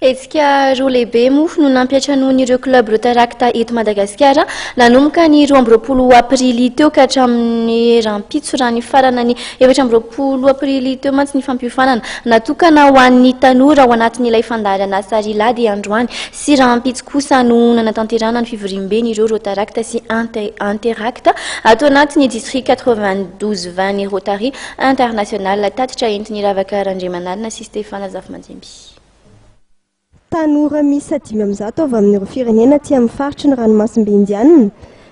Hetsika roa lehibe moa no nampiantranoan'ireo Club Rotaract eto Madagasikara nanomboka ny 22 aprily teo ka hatramin'ny rahampitso raha nifarana ny 24 aprily teo mantsy ny fampiofanana natokana ho an'ny tanora ao anatin'ilay fandaharanasa Rila dia androany sy rahampitso kosa no nanatanterahana ny fivoriamben'ireo Rotaract sy Interact ato anatin'ny District 92 20 ny Rotary International. Tatitra entin'i Ravaka Randriamanalina sy Stéphane Zafimandimby. Tanora miisa 105 avy amin'ireo firenena aty amin'ny faritry ny ranomasimbe Indianina,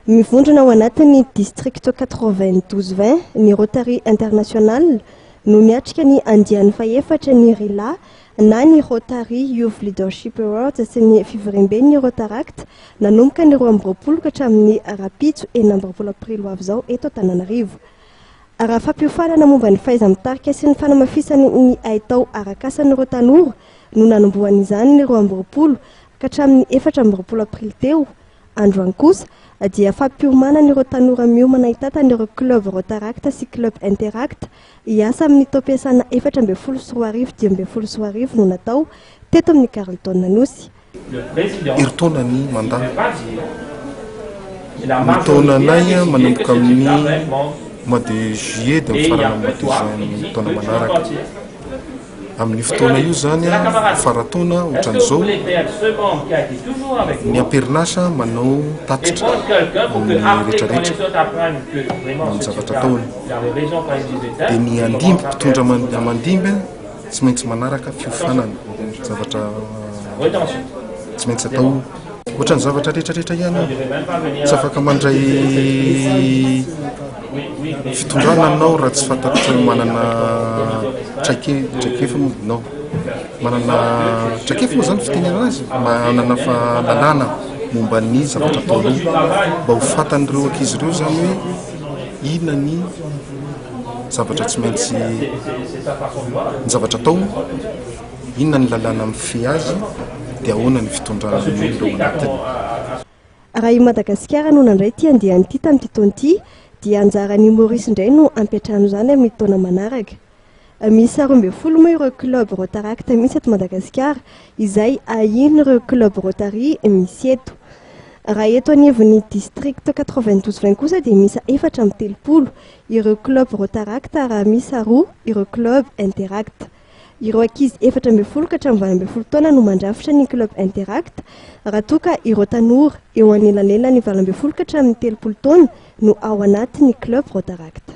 mivondrona ao anatin'ny District 92 20 ny Rotary International no niatrika ny andiany fahefatra ny RYLA na ny Rotary Youth Leadership Awards sy ny fivoriamben'ny Rotaract nanomboka ny 22 ka hatramin'ny rahampitso 26 aprily ho avy izao eto Antananarivo. Raha fampiofanana momba ny fahaiza-mitarika sy ny fanamafisana ny haitao arakasan'ireo tanora no nanombohana izany ny 22 ka hatramin'ny 24 aprily teo, androany kosa dia fampiomanana ireo tanora miomana hitantana ireo Club Rotaract sy Club Interact hiasa amin'ny taom-piasana 2014 2015 no natao teto amin'ny Carlton Anosy. Herintaona ny mandat. Ny taona anay manomboka amin'ny mois de juillet dia mifarana amin'ny mois de juin ny taona manaraka. Amin'io fotoana io izany, faran-taona ohatran'izao, ny am-perinasa manao tatitra amin'ny rehetrarehetra amin'ny zavatra ataony. Dia ny andimby, mpitondra aman-dimby Tsy maintsy manaraka fiofanana, zavatra tsy maintsy atao. Ohatran'ny zavatra rehetrarehetra ihany io. Tsy afaka mandray fitondrana anao raha tsy fantatrao manana traike, traikefa moa non. Manana traikefa moa zany fitenenana azy, manana fahalalana momba ny zavatra ataonao. Mba ho fantan'ireo ankizy ireo zany hoe inona ny zavatra tsy maintsy ny zavatra atao, inona ny lalàna mifehy azy, dia ahoana ny fitondrana ny olona ao anatiny. Raha i Madagasikara no nandray ity andiany ity tamin'ity taona ity dia anjaran'i Maurice indray no hampiantrano izany amin'ny taona manaraka. Miisa 12 moa ireo club Rotaract misy eto Madagasikara izay ahian'ireo club Rotary misy eto. Raha eto anivon'ny district 92 20 kosa dia miisa 34 ireo club Rotaract raha miisa roa ireo club Interact. Ireo ankizy 14 ka hatramin'ny 18 taona no mandrafitra ny club Interact raha toa ka ireo tanora eo anelanelan'ny 18 ka hatramin'ny 30 taona no ao anatin'ny club Rotaract.